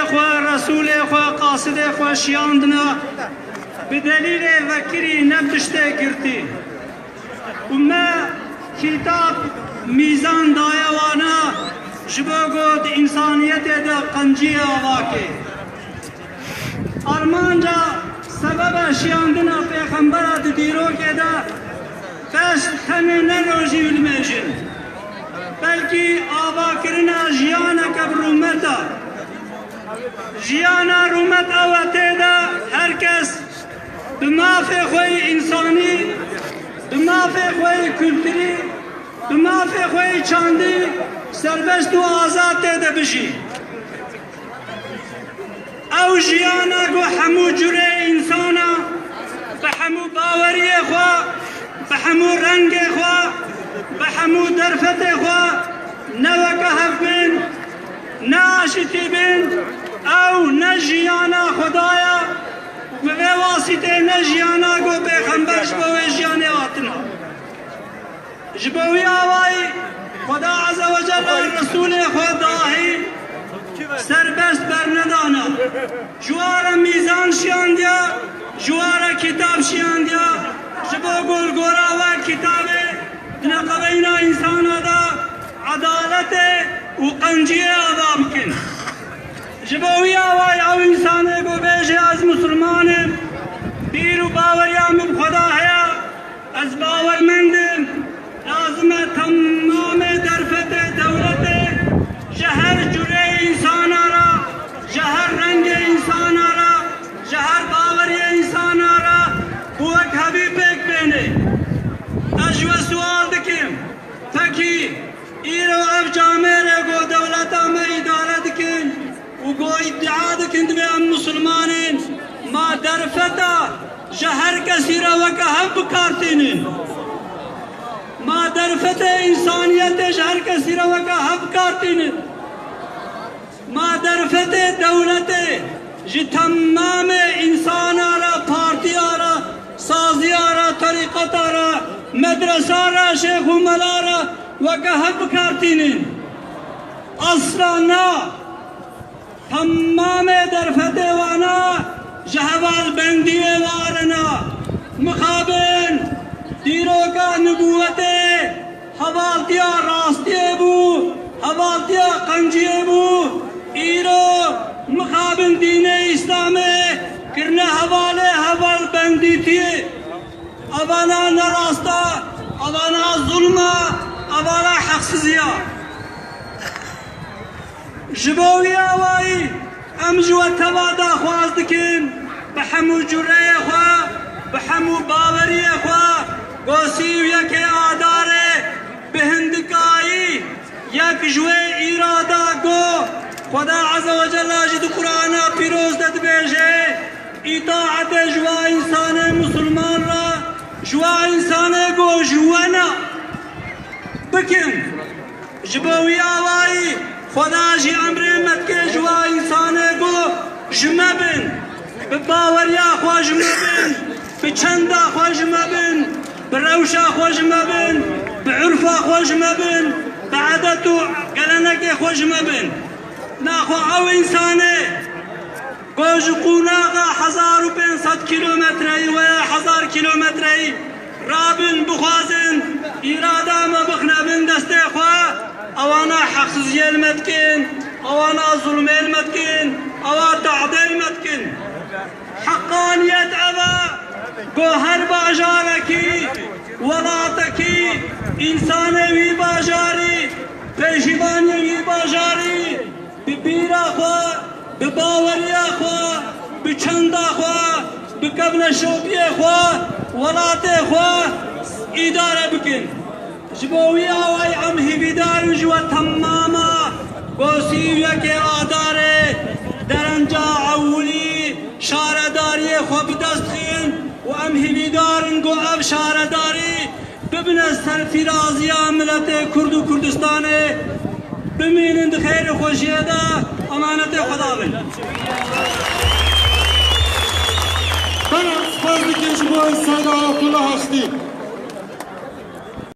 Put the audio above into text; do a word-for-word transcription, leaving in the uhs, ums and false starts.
xwe, Resûlê xwe, qasidê xwe şiyandina, bi delîlê vekirî, ne bi tiştê girtî. Û me kîtab mîzan daye wana, ji bo ku di însaniyetê de qenciyê ava kê. Armanca sebeba şiyandina pêxembera di dîrokê de bes tenê ne rojî û limêjin, belkî avakirina jiyaneke bi rûmet e. Jiyana rûmet ew e tê de her kes bi mafê xwe yê însanî, bi mafê xwe yê kulturî, bi mafê xwe yê çandî serbest û azad tê de bijî. Ew jiyana ku hemû cureyê însana bi hemû baweriyê xwe, bi hemû rengê xwe, bi hemû derfetê xwe ne weke hev bin, ne aşitî bin, ew ne jiyana Xwedaya, bi vê wasîtê ne jiyana ku pêxember ji bo wê jiyanê hatina. Ji bo wî awayî Xweda Azze ve Celle Resûlê xwe dahî serbest bernedana. Ji wa re mîzan şiyandiya, ji wa re kîtab şiyandiya, ji bo golgora we kîtabê di neqebeyna însana de edaletê û qenciyê ava bikin. Ji bo wî awayî ew însanê ku bêje ez misilman im, bîr û baweriya min bi Xweda heye, ez bawermend im, lazim e temamê derfetê dewletê ji her cureyê însana re, ji her rengê însana re, ji her baweriyê însana re bi wekhevî pêk bêne. Ez ji we sual dikim, pekî îro ev camêrê ku dewleta me îdare dikin, û ku îdia dikin divê em misilman in, ma derfeta ji her kesî re weke hev bi kar tînin? Ma derfetê însaniyetê ji her kesî re weke hev bi kar tînin? Ma derfetê dewletê ji temamê însana re, partiya re, saziya re, terîqeta re, medresa re, şêx û mela re weke hev bi kar tînin? Asla na. Temamê derfetê wana ji hevalbendiyê ve re ne. Mixabin dîroka nibûwetê hevaltiya rastiyê bû, hevaltiya qenciyê bû. Îro mixabin dînê Îslamê kirine hevalê hevalbendîtiyê. Evana ne rast e, evana zulm e, evana heqsizî ye. Ji bo wî awayî em ji we teva daxwaz dikin, bi hemû cureyê xwe, bi hemû baweriyê xwe, go sî û yekê Adarê bi hindikayî yek ji wê îrada go Xweda Azze ve Celle jî di Qur'ana pîroz de dibêje, îtaetê ji wa însanê misilman re, ji wa însanê go ji we ne, bikin. Ji bo wî awayî Xweda jî emrê me dike ji wa însanê go ji me bin, bi baweriya xwe ji me bin, bi çenda xwe ji me bin, bi rewşa xwe ji me bin, bi urfa xwe ji me bin, bi edet û gelenekê xwe ji me bin. Naxwe ew însanê ku ji qûnaxa hezar û pênc sed kîlometreyî weya hezar kîlometreyî rabin, bixwazin îrada me bixine bin destê xwe, ewana heqsiziyê li me dikin, ewana zulmê li me dikin, ewa tehdê li me dikin. Heqaniyet ev e ku her bajarekî, welatekî, însanê wî bajarî, pêşîvanê wî bajarî bi bîra xwe, bi baweriya xwe, bi çanda xwe, bi kevneşopiyê xwe welatê xwe îdare bikin. Ji bo wî awayî em hîvîdar in ji we temama ku sî û yekê Adarê derenca ewilî şaredariyê xwe bi dest xin û em hîvîdar in ku ev şaredarî bibine serfîraziya miletê Kurd û Kurdistanê. Bimînin di xêr û xweşiyê de, emanetê Xweda bin. Belê, spas dikin ji bo Seyda Abdullah Haştî.